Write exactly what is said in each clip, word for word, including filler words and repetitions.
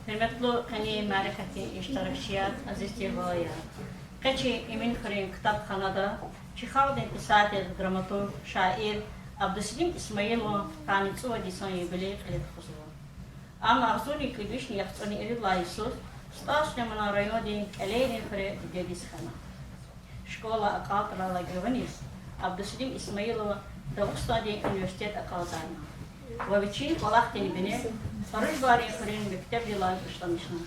Гьуьрметлу къенин мярекатдин иштиракчияр, азиз тир балаяр! Къе чи Эминхуьруьн ктабханада чи халкьдин писатель, драматург, шаир Абдусалим Исмаилован къанни цӀувад йисан юбилей кьиле тухузва. Ам агъзурни кӀуьд вишни яхцӀурни ирид лагьай йисуз СтӀал Сулейманан райондин КӀелейрин хуьре дидедиз хьана. Школа акьалтӀаралди гуьгъуьниз Абдусалим Исмаилова Дагъустандин университет акьалтӀарна ва вичин кӀвалахдин бине Оражбарин хуьруьн мектебдилай башламишна.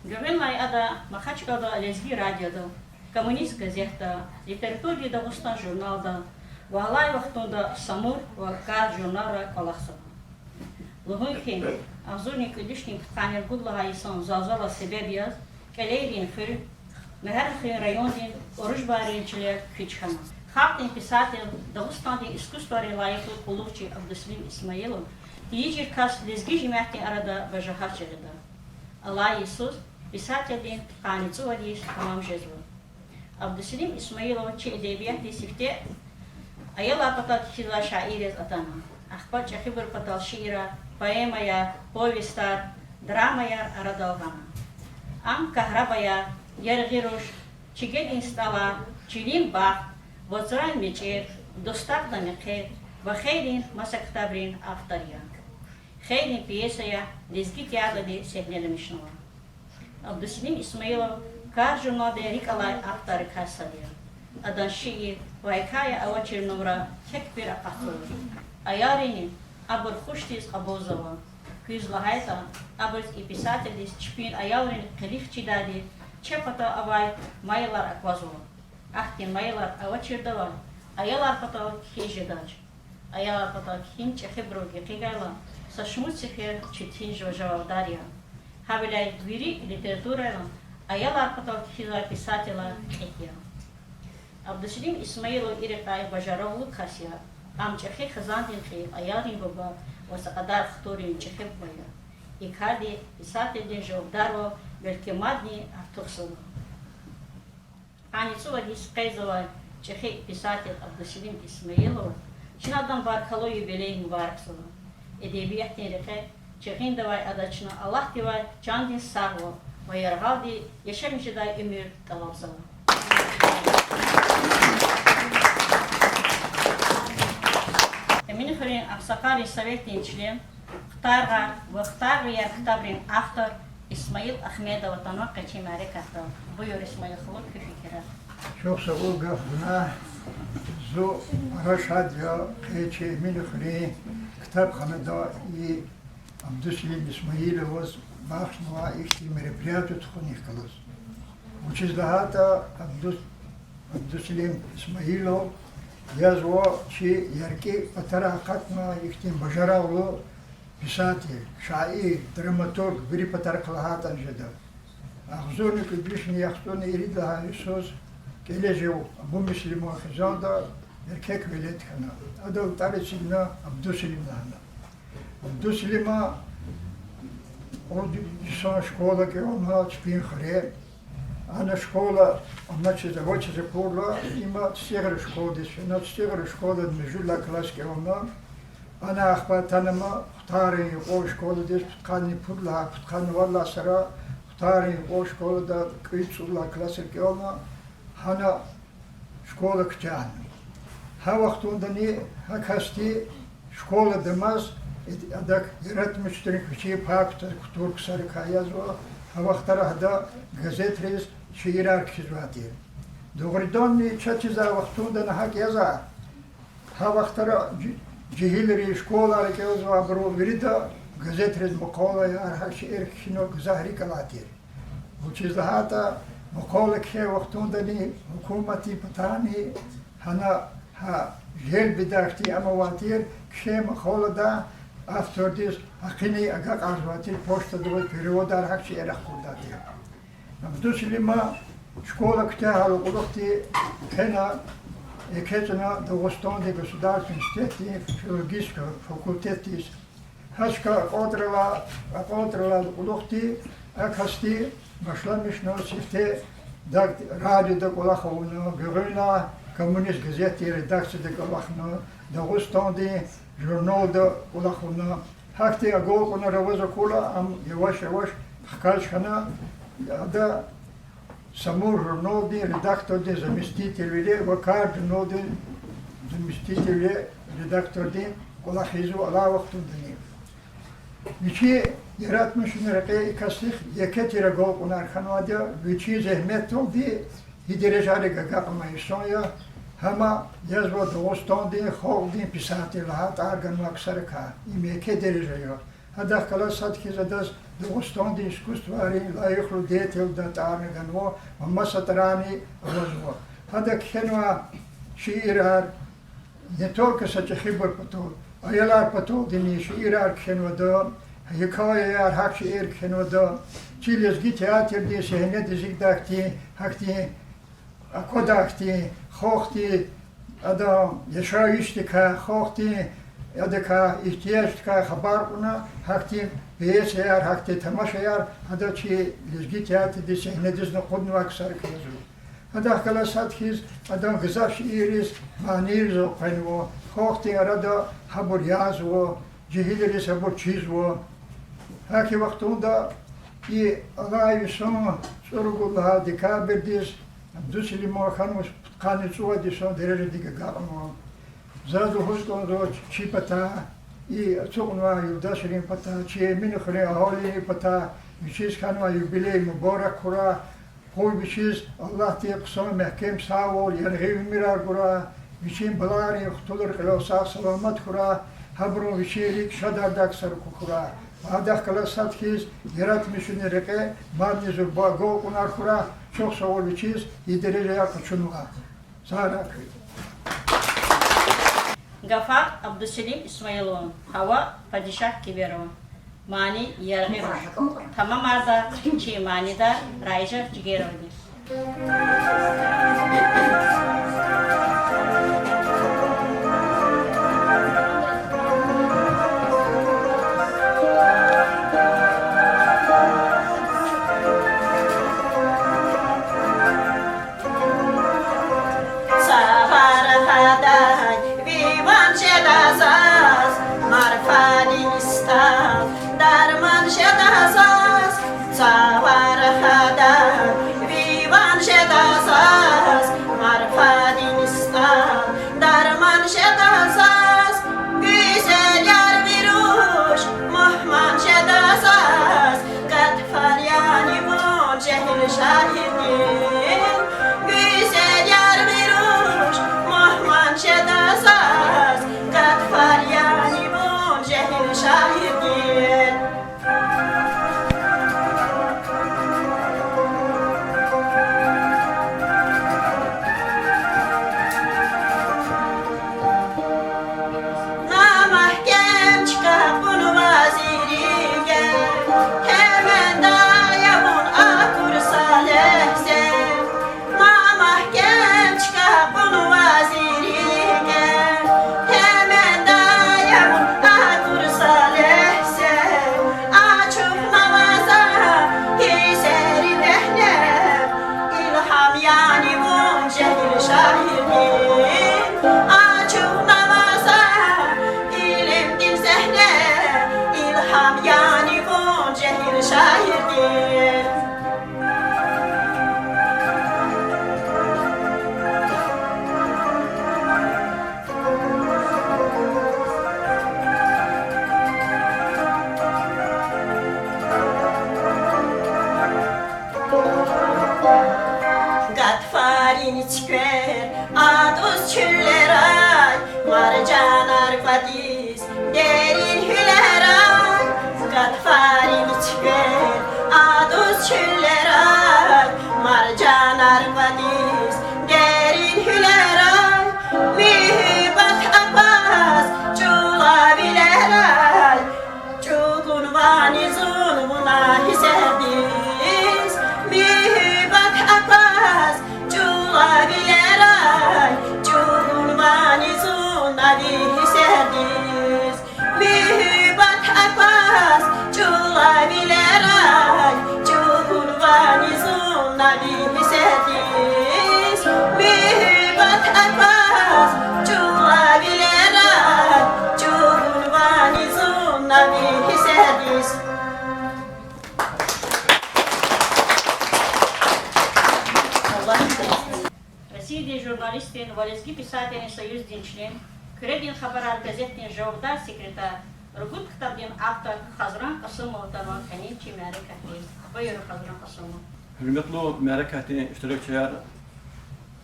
Гуьгъуьнлай ада Махачкъалада лезги радиода, Коммунист газетда, Литературный Дагъустан журналда ва алай вахтунда Самур ва Кар журналра кӀвалахзава. Лугьун хьи, агъзурни кӀуьд вишни пудкъанни ругуд лагьай йисан залзала себеб яз КӀелейрин хуьр, Мегьарамдхуьруьн райондин Оражбарин чилел куьч хьана. Халкьдин писатель, Дагъустандин искусствайрин лайихлу къуллугъчи Абдусалим Исмаилов тийижир кас лезги жемятдин арада бажагьат жагъида. Алай йисуз писателдин къанни цӀувад йис тамам жезва. Абдусалим Исмаилов чи эдебиятдин сифте аялар патал кхьизвай шаир яз атана. Ахпа чӀехибур патал шиирар, поэмаяр, повестар, драмаяр арадал гъана. Ам Кагьрабаяр, Яргъи руш, Чигедин стӀалар, Чилин бахт, Вацран мичӀер, Дустахъда мехъер ва хейлин маса ктабрин автор я. Хейлин пьесаяр лезги театрди сегьнеламишнава. Абдусалим Исмаилов Кар журналдин рикӀ алай авторрикай сад я. Адан шиир ва гьикая авачир нумра текбир акъатзава. Аялрини абур хушдиз кьабулзава. Куьз лагьайтӀа, абуруз и писателдиз чпин аялрин къилих чидайди, чеб патал авай майилар аквазва. Ахьтин майилар авачирдавай аялар патал кхьиз жедач. Аялар патал кхьин чӀехибуру гекъигайла, са шумуд сефер четин жува жавабдар я. Гьавиляй вири литературайра аялар патал кхьизвай писателар кьихь я. Абдусалим Исмаилов и рекьяй бажарагълу кас я. Ам чӀехи хизандин кьил, аялрин буба ва са кьадар хтулрин чӀехи буба я. И карди писателдин жавабдарвал, белки, мадни артухзава. Къанни цӀувад йис къейдзавай чӀехи писатель Абдусалим Исмаилова чна адан баркаллу юбилей мубаракзава. Эдебиятдин рекье жагъиндавай адаз чна Аллагьдивай чандин сагъвал ва яргъалди яшамиш жедай уьмуьр тӀалабзава. Эминхуьруьн агъсакъалрин советдин член, Хтаргъар ва Хтаргъвияр ктабрин автор Исмаил Ахмедов атанва къе чи мярекатдал. Буюр, Исмаил халу, куь фикирар. Чухсагъул гаф гана. Зун пара шад я, къе чи Эминхуьруьн ктабханада и Абдусалим Исмаиловаз бахшнавай ихьтин мероприятие тухунихъ галаз. Вучиз лагьайтӀа Абдус-, Абдусалим Исмаилов язва чи яркӀи патарай акъатнавай ихьтин бажарагълу писатель, шаир, драматург, вири патарихъ лагьайтӀани жеда. Агъзурни кӀуьд вишни яхцӀурни ирид лагьай йисуз кӀеле жув Абумуслиман хизанда эркек велед хьана. Адал тӀвар эцигна, Абдусалим лагьана. Абдусалима кьуд йисан школа кӀелна чпин хуьре. Ана школа амачиз-авачиз акурла, има ЦӀигъри школадиз фена, ЦӀигъри школадин муьжуьд лагьай класс кӀелна. Ана ахпа атанама Хтаргъин юкьван школадиз, пудкъанни пуд лагьай, пудкъанни вад лагьай йисара Хтаргъин юкьван школада кӀуьд-цӀуд лагьай классра кӀелна. Гьана школа куьтягьна. Гьа вахтундани гьа касди школа дамаз, ад-, адак яратмишунин вичин пай кутаз кутур ксарикай язва, гьа вахтара гьада газетриз шиирар кхьизвай тир. Дугъриданни, чаз чизвай вахтундани гьакӀ язва. Гьа вахтара жи-, жегьилри, школайра кӀелзавайбуру вирида газетриз макъалаяр, гьа шиир кхьинал гзаф рикӀ алай тир. Вучиз лагьайтӀа макъала кхьей вахтундани гьукуматдин патани гьана гьа желбидай хьтин ам авай тир, кхьей макъалада автордиз гьакъини агакьарзавай тир, почтадавай переводар, гьакӀ шиирар хкуддай тир. Абдусалима школа куьтягьайла кьулухъди фена, экечӀна Дагъустандин государственный университетдин филологический факультетдиз. Гьа чка акьалтӀарал, акьалтӀаралди кьулухъди а касди башламишна сифте дак-, радиода кӀвалах авуна, гуьгъуьнлай Коммунист газетдин редакцияда кӀвалахна, Дагъустандин журналда кӀвалах авуна. Гьахьтин агалкьунар аваз акурла, ам яваш-яваш хкаж хьана, ада Самур журналдин редактордин заместителвиле ва Кар журналдин заместителвиле редактордин кӀвалах ийизва алай вахтундани. Вичин яратмишунрин рекье и касдихъ еке тир агалкьунар хьанвайди я, вичин зегьметдалди гьи дережайрив агакьнавай инсан я, гьам я язва Дагъустандин халкьдин писатель лагьай тӀвар ганвай ксарикай, им еке дережа я. Гьадахъ галаз сад хьиз адаз Дагъустандин искусствайрин лайихлу деятелдай тӀварни ганва ва маса тӀварарни авазва. Гьада кхьенвай шиирар не только са чӀехибур патал, аялар паталдини шиирар кхьенвайди, гьикаяяр, гьахьтин шиир кхьенвайди, чи лезги театрдин сегьнедиз эцигдай хьтин, гьахьтин аквадай хьтин, халкьдин, адан яшайишдикай, халкьдин, адакай, игьтияждикай хабар кьуна, гьахьтин пьесаяр, гьахьтин тамашаяр гьада чи лезги театрдин сегьнедизни акъуднавай ксарик язва. Гьадахъ галаз сад хьиз адан гзаф шиирриз манийриз элкъвенва, халкьдин арада гьабур язва, жегьилриз гьабур чизва. ГьакӀ и вахтунда и алай йисан цӀуругуд лагьай декабрдиз Абдусалиман хьанваз пудкъанни цӀувад йисан дережадив агакьнава. Заз лугьуз кӀанзава чи патай, и ацукьнавай юлдашрин патай, чи Эминхуьруьн агьалийрин патай вичиз хьанвай юбилей мубарак хьурай. Къуй вичиз Аллагьди хъсан мягькем сагъвал, яргъи уьмуьрар гурай, вичин балайрин хтулри кьилел сагъ-саламат хьурай, гьабурун вичин рикӀ шадардай ксарик хьурай. Ва гьадахъ галаз сад хьиз яратмишунрин рекье мадни зурба агалкьунар хьурай, чухсагъул вичиз и дережаяр къачунвай. Сагърай куьн. Гафар Абдусалим Исмаилован, гьава Падишагь Киберова. Мани: Яргъи руш. Тамамарда чи манидар Раижа Жигеровади. Цавар гьадай ви ван жеда заз, марфа дистӀал дарман жеда заз. Цавар гьадай ви ван жеда заз, марфа ва Лезги писателрин союздин член, Куьредин хабарар газетдин жавабдар секретарь, ругуд ктабдин автор Хазран Кьасумова атанвай къенин чи мярекатдиз. Буюр, Хазран Кьасумов. Гьуьрметлу мярекатдин иштиракчияр,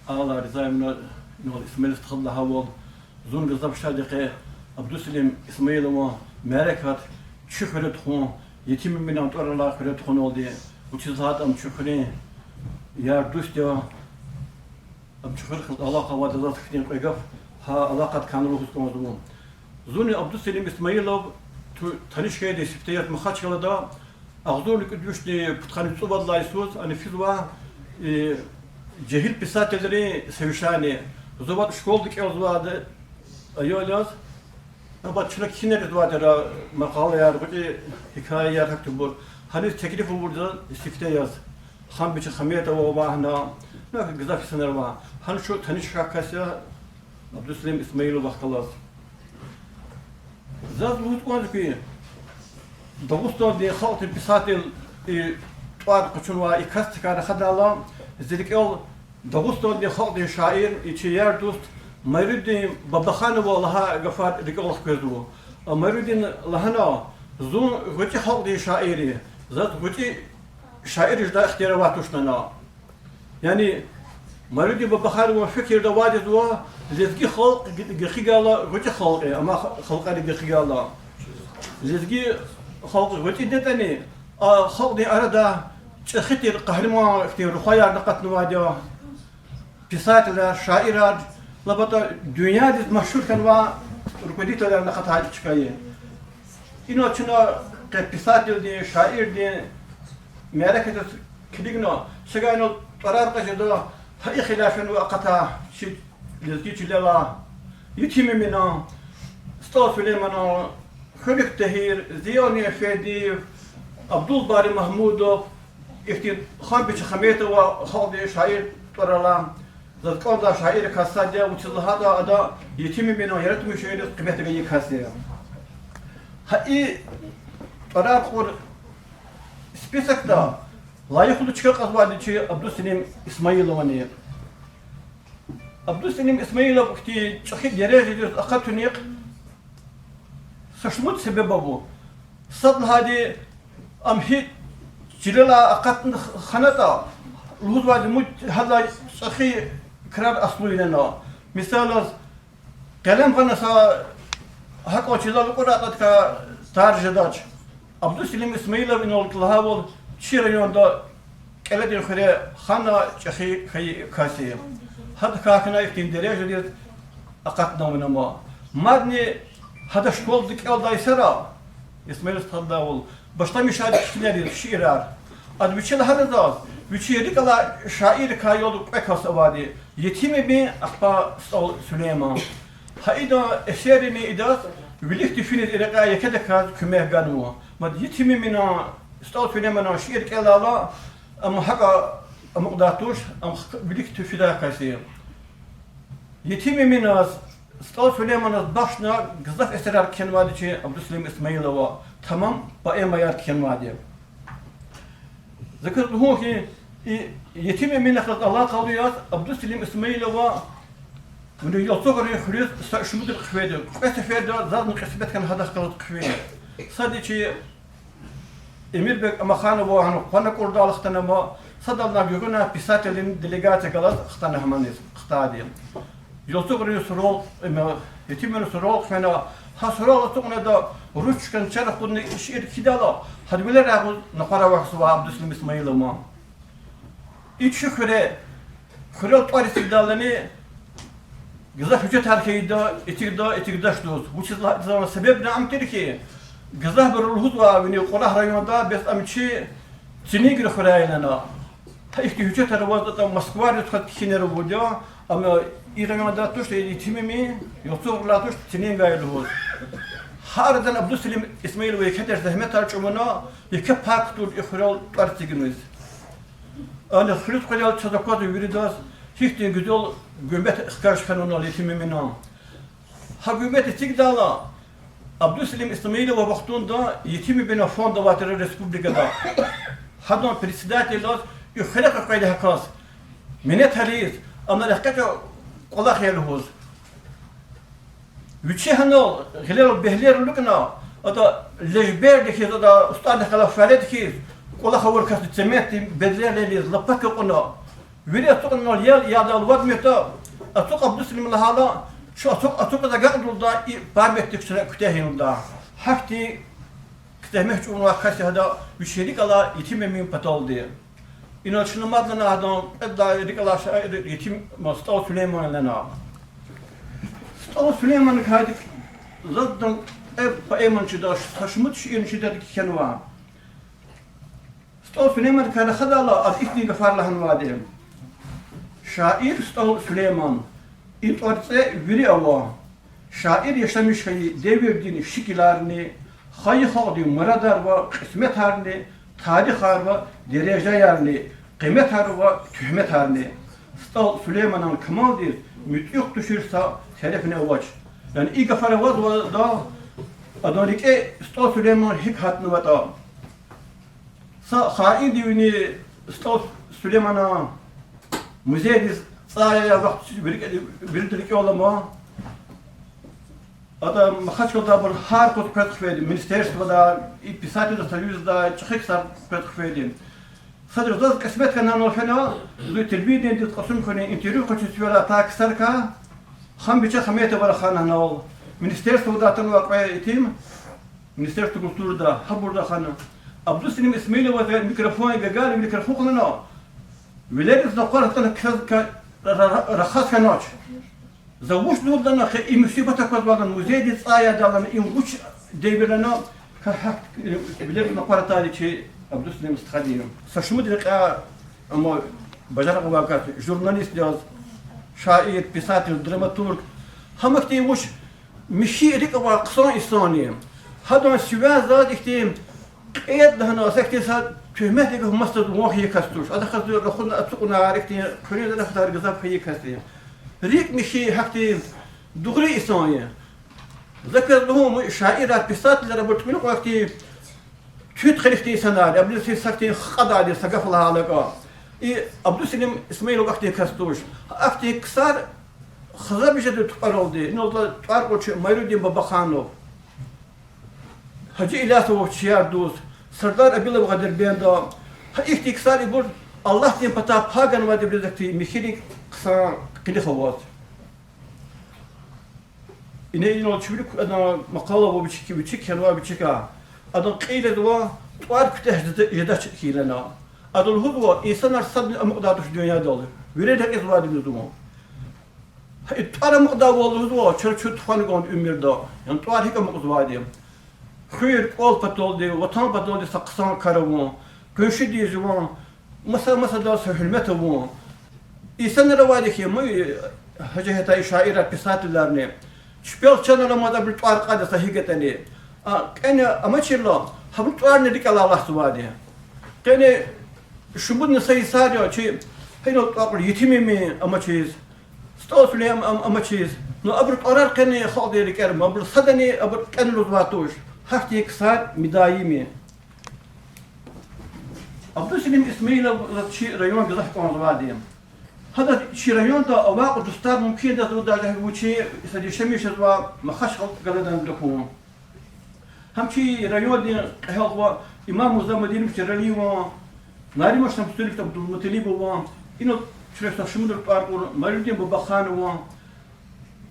Алла Ризаевна, инал Исмаил стхади лагьайвал, зун гзаф шад я къе Абдусалим Исмаилован мярекат чи хуьре тухун, Етим Эминан тӀвар алай хуьре тухуналди, вучиз лагьайтӀа ам чи хуьруьн яр-дуст я, ам чи хуьрехъ алакъа авайди я заз хьтин кьве гаф гьа алакъада кӀанзава лугьуз кӀанзава. Зунни Абдусалим Исмаилов ту-, таниш хьайиди сифте яз Махачкъалада агъзурни кӀуьд вишни пудкъанни цӀувад лагьай йисуз ана физва, э, жегьил писателрин совещание. Зун вад школада кӀелзавайди аял яз. Абад чна кхьинер ийизвай тир макъалаяр, гъвечӀи гьикаяяр, гьахьтинбур. Гьаниз теклиф авурди я заз сифте яз. Хамбиче Хаметова ава гьана, ну, гзаф инсанар ава. Гьана чун таниш хьайи кас я Абдусалим Исмаилов вахъ галаз. Заз лугьуз кӀанзава хьи, Дагъустандин халкьдин писателрин тӀвар къачунвай и касдикай рахадайла, зи рикӀел Дагъустандин халкьдин шаир, и чи яр-дуст Майрудин Бабаханова лагьай гафар рикӀел хквезва. А Майрудина лагьана: зун гъвечӀи халкьдин шаир я, заз гъвечӀи шаир жедай ихтияр авай туш лагьана. Яни Майрудин Бабаханован фикирда авайди я, лезги халкь г-, гекъигайла гъвечӀи халкь я, амай халкьари гекъигайла. Лезги халкь гъвечӀи ятӀани, а халкьдин арада чӀехи тир къагьриман хьтин рухваяр акъатнавайди я, писателар, шаирар, лап атӀа дуьньядиз машгьур хьанвай руководителарни акъатай чка я. Инал чна къе писателдин, шаирдин мярекатдиз килигна, чавай инал тӀварар кьаз жеда, гьа и хилаф фенва акъатай чи лезги чилелай Етим Эминан, СтӀал Сулейманан, Хуьруьг Тагьир, Зияудин Эфендиев, Абдулбари Магьмудов, ихьтин, Хамбиче Хаметова, халкьдин шаир тӀвар алай, заз кӀандай шаиррикай сад я, вучиз лагьайтӀа ада Етим Эминан яратмишунриз къимет гайи кас я. Гьа и тӀварар кьур списокда лайихлу чка кьазвайди чи Абдусалим Исмаиловани. Абдусалим Исмаилов ихьтин чӀехи дережадиз акъатунихъ са шумуд себеб ава. Сад лагьайди, ам гьи чилелай акъатна хьанатӀа, лугьузвайди муд гьадалай чӀехи крар аслу я лагьана. Мисал яз, къелем гъана са гьакӀ чилел акьурайтӀа, тар жедач. Абдусалим Исмаилов, инал лагьайвал, чи районда, КӀеледин хуьре хана чӀехи хьайи кас я. Гьадакай хьана ихьтин дережадиз акъатнавуна ам. Мадни гьада школада кӀелдай йисара, Исмаил стхадивайвал, башламишайди кхьинериз шиирар. Ада вичи лагьана заз, вичин рикӀ алай шаиррикай ял кьве кас авайди: Етим Эмин, ахпа СтӀал Сулейман. Гьа идан эсеррини идаз вилик тефиниз и рекьяй екедаказ куьмек ганва. Мад Етим Эминан, СтӀал Сулейманан шиир кӀелайла, ам гьакӀа амукьдай туш, ам вилик тефидай кас я. Етим Эминаз, СтӀал Сулейманаз бахшна гзаф эсерар кхьенвайди чи Абдусалим Исмаилова, тамам поэмаяр кхьенвайди. За квез лугьун хьи, и Етим Эминахъ галаз алакъалу яз Абдусалим Исмаилова вини Ялцугърин хуьруьз са шумудра хъфейди, кьве сеферда зазни кьисмет хьана гьадахъ галаз хъфейди. Сад чи Эмирбег Амаханова гьана къван акӀурдайла хтана ам, садалай гуьгъуьна писателрин делегация галаз хтана гьаманиз хтайди. Ялцугърин сурал, м, Етим Эминан сурал хъфена, гьа сурал ацукьнавайда, руш чкан чар акъудна шиир кхьидайла, гьада вилерай агъуз накъвар авахьзавай Абдусалим Исмаилова. И чи хуьре, хуьрел тӀвар эцигдайлани, гзаф гьуьжетар хьайиди я, эцигда, эцигдач лугьуз. Вучиз лагьайтӀа себебни ам тир хьи, гзафбуру лугьузва вини Кьурагь районда, бес ам чи Цилингрин хуьряй я лагьана. Гьа ихьтин гьуьжетар аваз атӀа Москвадиз хьайитӀа кхьинер авурди я, амма и райондай туш, Етим Эмин, Ялцугърилай туш, Цилинграй лугьуз. Гьа арадани Абдусалим Исмаилова еке тир зегьметар чӀугуна, еке пай кутур и хуьрел тӀвар эцигиз. Ана хуьруьз къведайла чаз аквазва виридаз, гьихьтин гуьзел гуьмбет хкаж хьанвай Етим Эминан. Гьа гуьмбет эцигдайла, Абдусалим Исмаилован вахтунда Етим Эминан фонд авай тир республикада. Гьадан председатель яз и хуьре къекъвейди гьа кас. Минетар ийиз, ана рехъ экъечӀ, кӀвалах я лугьуз. Вичи гьанал гъилел бегьлер алукӀна, ада лежберди хьиз, ада устӀарни хьалай фареди хьиз, кӀвалах авур касди цементдин бедлер лелиз, лапак акьуна, вири ацукьна, ел ядал вад метр, ацукь Абдусалим лагьайла, чун ацукь, ацукьиз агакьдалда и памятник чна куьтягьинда. Гьахьтин зегьмет чӀугунвай кас я гьада, вичин рикӀ алай Етим Эмин паталди. Инал чна мад лагьана гьадан кьвед лагьай рикӀ алай шаир Етим, СтӀал Сулейман лагьана. СтӀал Сулейманакай заз адан кьве поэмани чида, са шумуд шиирни чида, кхьенва. СтӀал Сулейманакай рахадайла, ада ихьтин гафар лагьанвайди: Шаир СтӀал Сулейман, и тӀварцӀе вири ава. Шаир яшамиш хьайи девирдин шикиларни, хайи халкьдин мурадар ва кьисметарни, тарихар ва дережаярни, къиметар ва туьгьметарни. СтӀал Сулейманан камалдиз муьтӀуьгъ тушир са терефни авач. Яни и гафар аваз вада, адан рикӀе СтӀал Сулейман гьикӀ гьатнаватӀа. Са хаинди вини СтӀал Сулейманан музейдиз цӀай ая вахт вири-, вирида рикӀел алама. Ада Махачкъаладай абур гьар кас къвез хъфейди, министерствода, и писателрин союзда чӀехи ксар къвез хъфейди. Садра заз кьисмет хьана, анал фена, зун телевидениедиз Кьасумхуьнин интервью къачуз фейила атай ксарикай, Хамбиче Хаметова рахана анал, министерствода атанвай кьве Етим, министерство культурыда, гьабур рахана. Абдусалим Исмаиловаз микрофон гагали вилик рахух лагьана, вилериз накъвар атана квез ка-, ра-, ра-, рахаз хьанач. За вуч лугьуда лагьана, хе, и мусибат аквазвайла, музейдиз цӀай ядайла, им вуч девир я лагьана, ка-, гьа-, вилериз накъвар атайди чи Абдусалим стхади. Са шумуд рекьяй, амма бажарагъ авай кас, журналист яз, шаир, писатель, драматург. Гьам ихьтин вуч михьи рикӀ авай хъсан инсан я. Гьадан сивяй заз ихьтин кьейитӀа лагьана, са ихьтин са туьгьметдин гаф масадаз ван хьайи кас туш. Адахъ зун рахуна ацукьнавай ихьтин хъуьруьнвидин гафар гзаф хьайи кас я. РикӀ михьи, гьахьтин дугъри инсан я. За квез лугьун, шаирар, писателар абур тӀимил кьван ихьтин туьнт хилихьтин инсанар я, абуруз са ихьтин хкьадайди, са гаф лагьайла кӀа. И Абдусалим Исмаилов ахьтин кас туш. Ахьтин ксар хзабиз жеда тупӀаралди, инал тӀвар кьур чи Майрудин Бабаханов, Гьажи Илясов Чиярдуз, Сардар Абилов Гъадербенда, гьа ихьтин ксар, ибур Аллагьдин патай пай ганвайди, абуруз ахьтин михьи рикӀ, хъсан къилих аваз. Ине инал чи вилик адан макъала ва вичик, вичик кхьенвай вичикай. Адан кьил лезва, тӀвар куьтягь жеда-, жедач хьи лагьана. Ада лугьузва, инсанар садни амукьдай туш дуьньядал, вири рекьизвайди я лугьузва. Гьа и тӀвар амукьдайвал, лугьузва, чара чун тухвана кӀанда уьмуьрда. Яни тӀвар гьикӀ амукьзавайди я. Хуьр-кӀвал паталди, ватан паталди са хъсан кар авун, къуншидиз жуван, маса-масадал са гьуьрмет авун. Инсанар авайди хьи, ма, гьа жигьетдай шаирар, писателарни, чпел чан аламаз абурун тӀвар кьада са гьикӀетӀани. А кьена амачирла, гьабурун тӀварни рикӀелай алатзавайди я. Къени шумудни са йисар я чи, гьа инал тӀвар кьур Етим Эмин амачиз, СтӀал Сулейман ам-, амачиз. Ну, абурун тӀварар къени халкьдин рикӀера ама, абур садани абур кьена лугьузвай туш. Гьахьтин ксар мидаим я. Абдусалим Исмаилов заз чи район гзаф кӀанзавайди я. Гьадаз чи районда авай кьван дустар мумкин я заз даже вучи са яшамиш жезвай Махачкъала галайдани тахьун. Гьам чи райондин кьегьал ва Имам Музамединович Ралиеван, Нариман Шамсудинович Абдулмуталибован, инал чрес са шумудра тӀвар кьур Майрудин Бабаханован,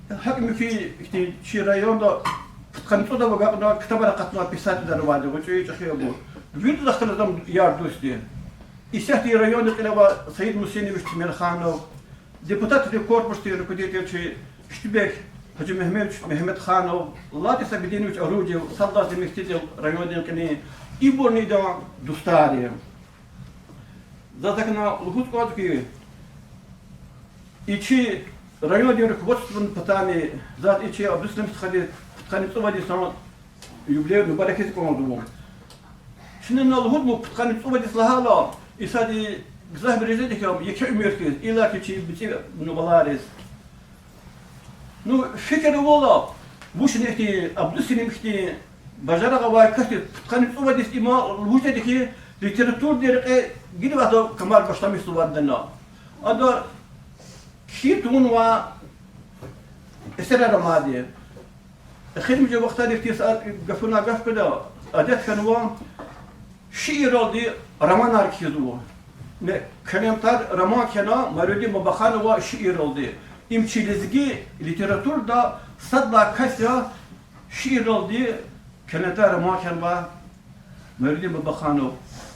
гьакӀ муькуь ихьтин чи районда пудкъанни цӀуд агакьна ктабар акъатнавай писателар авайди, гъвечӀи, чӀехи абур. Виридаз хьана зам яр-дуст я. Исятда и райондин кьиле авай Саид Мусинович Темирханов, депутатрин корпусдин руководитель чи Штибек Гьажимегьамедович Мегьамедханов, Ладис Абидинович Орудиев, сад лагьай заместитель райондин кьилин, ибурни идан дустар я. Заз акуна лугьуз кӀанзава хьи, и чи райондин руководстводин патани заз и чи Абдусалим стхадиз пудкъанни цӀувад йисан юбилей мубаракиз кӀанзава. Чна ина лугьудму, пудкъанни цӀувад йис лагьайла, исятда гзафбуруз жеди хьи, ам еке уьмуьр хьиз, иллаки чи бицӀи нубалариз. Ну, фикир авурла, вучни ихьтин Абдусалим хьтин бажарагъ авай касдиз пудкъанни цӀувад йис има лугьуз жеди хьи, литературадин рекье гила ада камар башламишзавайди я лагьана. Ада кхьин тавунвай эсерар амайди. Эхиримжи вахтара ихьтин са гафуна гаф гуда, адет хьанва шиирралди романар кхьизва. Калемдин роман кхьена Майрудин Бабаханова шиирралди. Им чи лезги литературада сад лагьай кас я шиирралди калемдай роман кхьенвай Майрудин Бабаханов.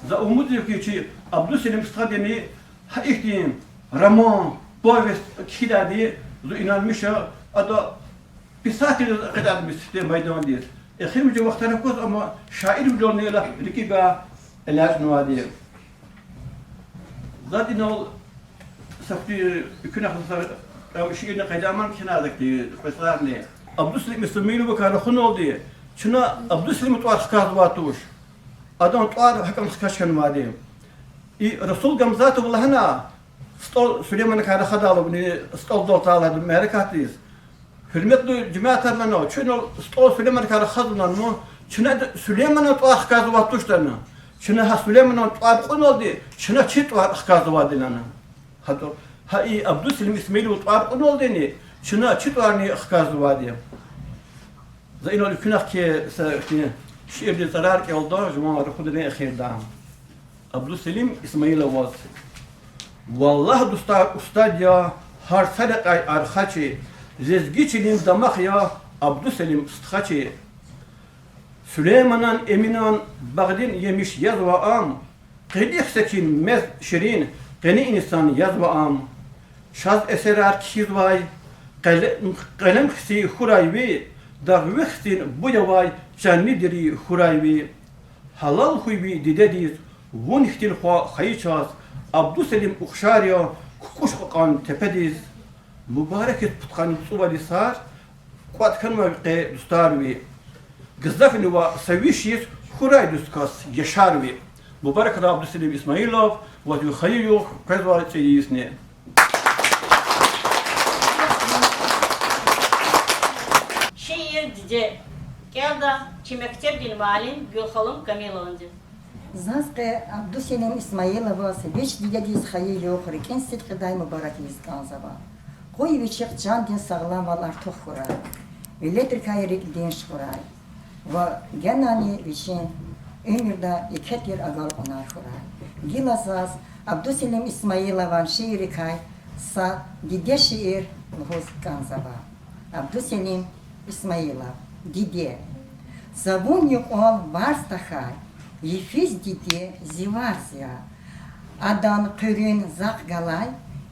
За умуд я хьи, чи Абдуселим стхадини гьа ихьтин роман, повесть кхьидайди, зун инанмиша, ада писатель къведайди мисте майдандиз. Эхиримжи вахтара кваз, амма шаирвилелни лап рикӀивай элячӀнавайди. Заз инал са куьн, куьне хьана са, ам шиирни къайдаман кхьенвайди, кьве сарни. Абдуселим Исмаиловакай рахуналди, чна Абдуселиман тӀвар хкажзавай туш. Адан тӀвар гьакӀан хкаж хьанвайди. И Расул Гамзатов лагьана, СтӀал Сулейманакай рахадайла, вуни СтӀалдал атайла мярекатдиз. Гьуьрметлу жемятар, лана, чун СтӀал Сулейманакай рахазва, лана, чна Сулейманан тӀвар хкажзавай туш, лана. Чна гьа Сулейманан тӀвар кьуналди, чна чи тӀвар хкажзавайди, лана. Гьа тӀвар, гьа и Абдуселим Исмаилован тӀвар кьуналдини, чна чи тӀварни хкажзавайди. За инал куьне хьи са ихьтин шиирдин цӀарар кӀелда, жуван рахударин эхирда. Абдуселим Исмаиловаз. Валлагь, дустар, устад я гьар са рекьяй архачи, лезги чилин дамах я Абдуселим стхачи. Сулейманан, Эминан багъдин емиш язва ам, къилих секин, мез ширин, къени инсан язва ам. Чаз эсерар кхьизвай, къеле-, къелем хци хьурай ви, дагъви хцин буй авай чанни дири хьурай ви. Гьалал хьуй ви дидедиз, вун хьтин хва хайи чаз, Абдуселим ухшар я кукӀуш кьакьан тепедиз. Мубарак я пудкъанни цӀувад йисар, кӀватӀ хьанвай къе дустар ви. Гзафни ваъ, са виш йис хьурай дуст кас, яшар ви. Мубаракрай, Абдуселим Исмаилов, ваз ви хайи югъ къвезвай цӀийи йисни. Шиир Диде. КӀелда чи мектебдин муаллим Гуьлханум Камиловнади. Заз къе Абдуселим Исмаиловаз вич дидедиз хайи югъ рикӀин сидкьидай мубарак ийиз кӀанзава. Къуй вичихъ чандин сагъламвал артух хьурай, миллетрикай рикӀ динж хьурай ва генани вичин уьмуьрда еке тир агалкьунар хьурай. Гила заз Абдуселим Исмаилован шииррикай са Диде шиир лугьуз кӀанзава. Абдуселим Исмаилов. Диде. За вун юкьвал варз тахьай, йифиз диде зи варз я. Адан хъуьруьн захъ галай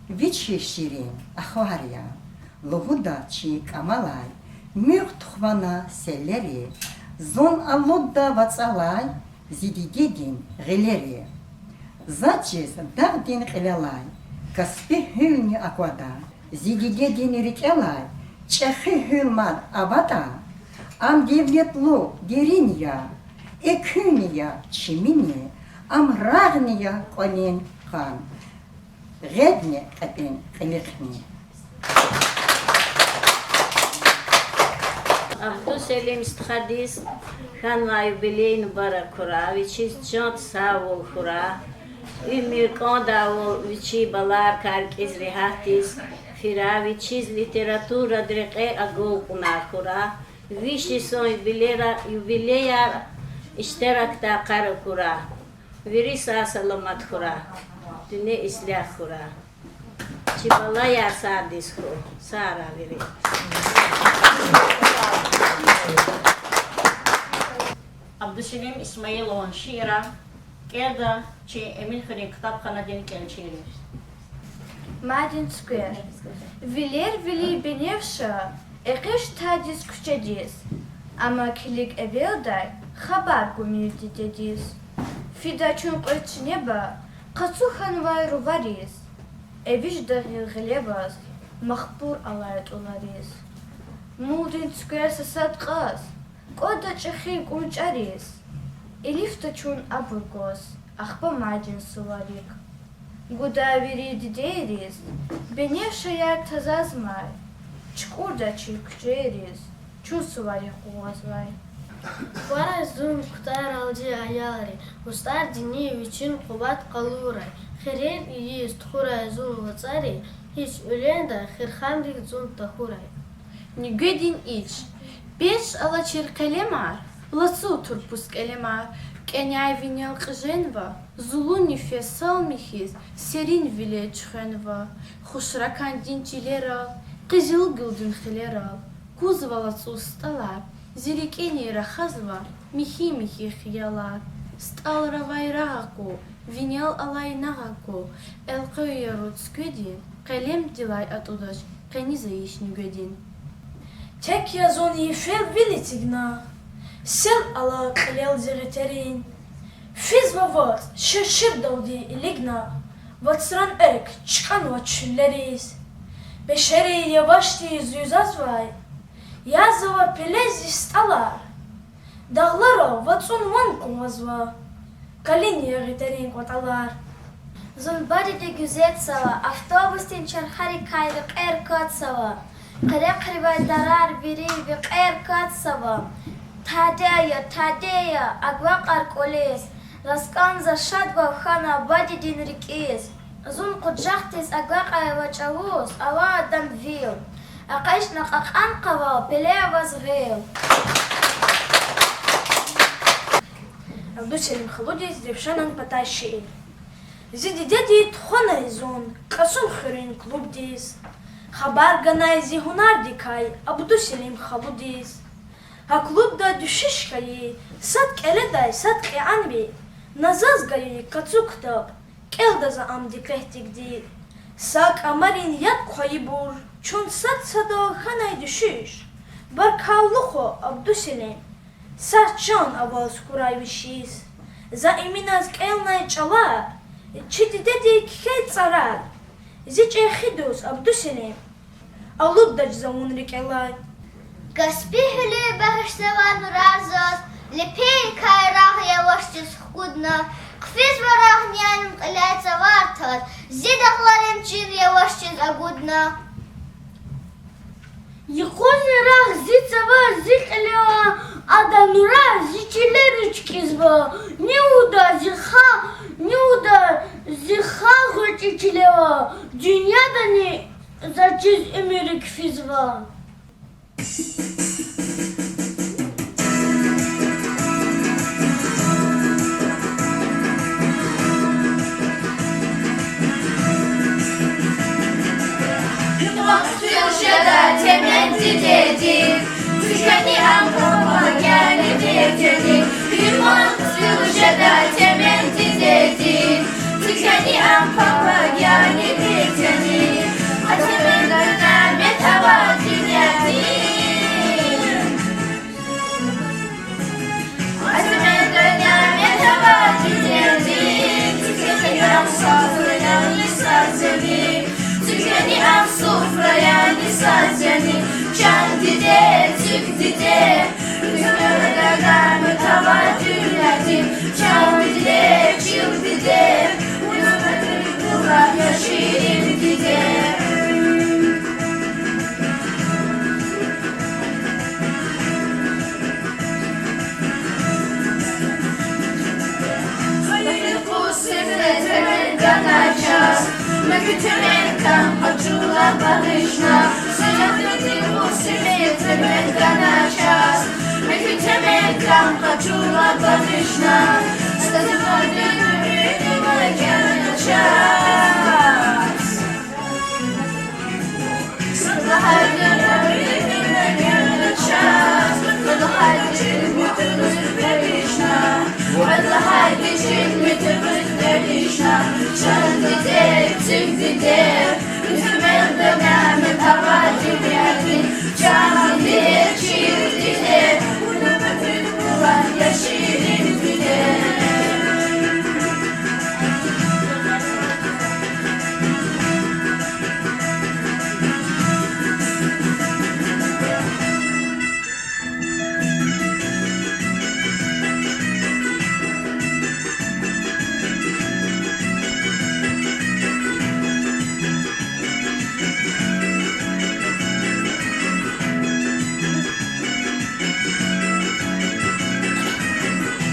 вичи ширин ахвар я. Лугьуда чи кӀамалай муьгъ тухвана селлери, зун алудда вацӀалай зи дидедин гъилери. Заз чиз дагъдин кьилелай каспи гьуьлни аквада, зи дидедин рикӀелай чӀехи гьуьл мад аватӀа, ам девлетлу дерин я, экуьнни я чимини, ам рагъни я кӀвалин къан, гъедни кьепӀин кьилихъни. Абдуселим стхадиз хьанвай юбилей мубарак хьурай, вичиз чанд сагъвал хьурай, уьмуьр кӀандайвал вичи балайрикай рикӀиз регьятдиз фирай, вичиз литературада рекье агалкьунар хьурай, виш йисан юбилейра-, юбилеяр иштиракдай къарагъ хьурай. Вири сагъ-саламат хьурай, дуьнья ислягь хьурай. Чи балаяр садиз хьуй, сагърай вири. Абдуселим Исмаилован шиирар кӀелда чи Эминхуьруьн ктабханадин кӀелчийри. Мадин цуьквер. Вилер вили беневша экъечӀ тадиз куьчедиз, амма килиг эвелдай хабар гумир дидедиз. Фида чун кьве чинеба къацу хьанвай рувариз, эвичӀда гъил гъилеваз махпур алай тӀулариз. Мулдин цуьквер са сад кьаз кӀвада чӀехи кӀунчӀариз, илифда чун абур гваз ахпа мадин суварик. Гуда вири дидейриз беневшаяр тазазмай, чукӀурда чи куьчейриз чун суварик къугъвазвай. Хьурай зун кутаралди аялри, устӀардини вичин къуват къалурай, хирер ийиз тухурай зун вацӀари, гьич уьлендин хирхандик зун тахьурай. Нуьгведин ич. Пеш алачир къелемар, лацу турпус кӀелемар, кӀаняй винел кьиженва, зулун нефес салми хьиз, серин виле чуьхвенва, хушракандин чилерал, къизилгуьлдин хилерал, кузва лацу стӀалар, зи рикӀини рахазва михьи-михьи хиялар. СтӀалра авай рагъ аку, винел алай нагъв аку, элкъвей яру цуькведин, къелемдилай атӀудач, къенизайич нуьгведин. Тек я зун йифел вил эцигна, сел ала кьилел зи гъетерин. Физва вацӀ ширширдалди илигна, вацран экв чкӀанва чуьллериз. Пешери явашди зуьзазвай, язава пелез зи стӀалар. Дагълара вацӀун ван къугъвазва, къалин я гъетерин кӀватӀалар. Зун бадеди гуьзетзава, автобусдин чархарикай векьер катзава, къерехривай дарар вири векьер катзава. Таде я, таде я, агвакьар кӀвализ, раскӀан за шадвал хьана бадедин рикӀиз. Зун къужахдиз агакьайла чӀавуз ава адан вил, экъечӀна кьакьан къавал пеле аваз гъил. Абдуселим Халудиз Ревшанан патай шиир. Зи дидеди тухванай зун Кьасумхуьруьн клубдиз, хабар ганай зи гьунардикай Абдуселим Халудиз. Гьа клубда дуьшуьш хьайи сад кӀеледай сад кьегьалви, на заз гайи Кацу ктаб, кӀелда за ам дикъетдивди. Са кӀамарин яд хъвайибур чун сад-садал хьанай дуьшуьш. Баркаллу хва, Абдуселим, са чан аваз хьурай виш йис. За Эминаз кӀелнай чӀалар, чи дидеди кхьей цӀарар. Зи чӀехи дуст Абдуселим, алуддач за вун рикӀелай. Каспи гьуьлуьн багъишзава нурар заз, лепейрикай рагъ явашдиз хкудна, хъфизва рагъ нянин кьиляй цавар таз, зи дагъларин чир явашдиз агудна. Юкъузни рагъ зи цавар, зи кьиле, ада нурар зи чилерик чкӀизва, ни уда зи ха-, ни уда зи халкь гъвечӀи чиле ава, дуьньядани заз чиз уьмуьрик физва. Гьикьван хцил жеда темен дидедин, цуьквени ам папа яни дидедин. Гьикьван хцил жеда темен дидедин, цуьквени ам папа яни дидедин. А темен къене мет ава дуьньядин. А темен къене мет ава дуьньядин, цуьквени ам суфра яни саз яни, цуьквени ам суфра яни саз яни. Чан диде, цуьк диде, а темен къене мет ава дуьньядин. Чан диде, чил диде, уьмуьр гузвай я ширин диде. Хайи къуз сифте темен ганача, муькуь темен кӀан къачула багъишна. Хайи къуз сифте темен ганача, муькуь темен кӀан къачула багъишна. Сад лагьайди, сад лагьайди, чил муьтӀуьгъуьз дегишна. Чан диде, цуьк диде, уьмуьр гузвай мет ава дуьньядин. Чан диде, чил диде, уьмуьр гузвай я ширин диде.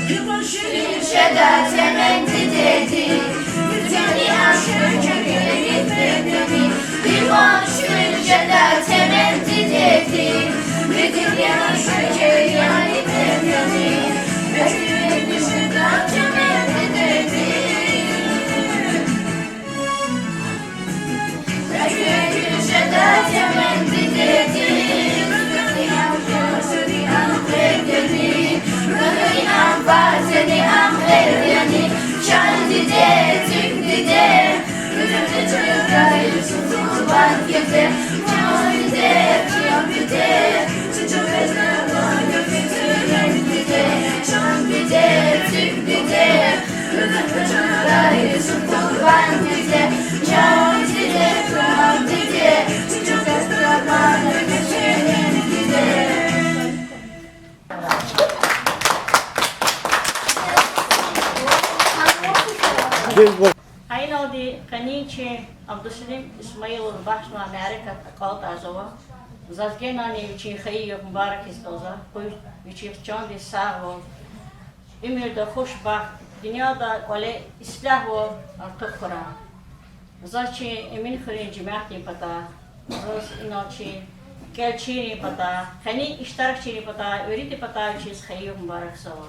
Гьикьван ширин жеда темен дидедин, дуьньяни ашкъи чӀехи дидедин. Гьикьван ширин жеда темен диде, Гьа иналди къенин чи Абдусалим Исмаилов бахшнавай мярекат акьалтӀарзава. Заз генани вичин хайи югъ мубарак ийиз кӀанзава, къуй вичихъ чандин сагъвал, уьмуьрда хушбахт, дуьньяда кӀвале ислягьвал артух хьурай. Заз чи Эминхуьруьн жемятдин патай, заз инал чи кӀелчийрин патай, къенин иштиракчийрин патай, виридин патай вичиз хайи югъ мубаракзава.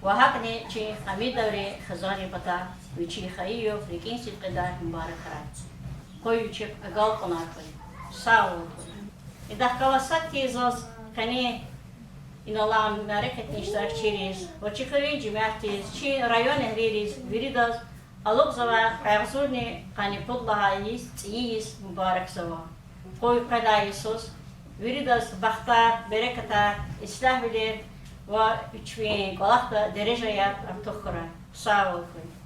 Ва гьакӀни чи Гьамидоврин хизандин патай вичин хайи югъ рикӀин сидкьидай мубаракрай. Къуй вичихъ агалкьунар хьуй, сагъвал хьуй. Идахъ галаз сад хьиз заз къенин инал алай мярекатдин иштиракчийриз ва чи хуьруьн жемятдиз, чи районэгьлийриз, виридаз алукьзавай къайгъзурни къанни пуд лагьай йис, цӀийи йис мубаракзава. Къуй къведай йисуз виридаз бахтар, берекатар, ислягьвилер ва вич ви кӀвалахда дережаяр артух хьурай. Сагъвал хьуй.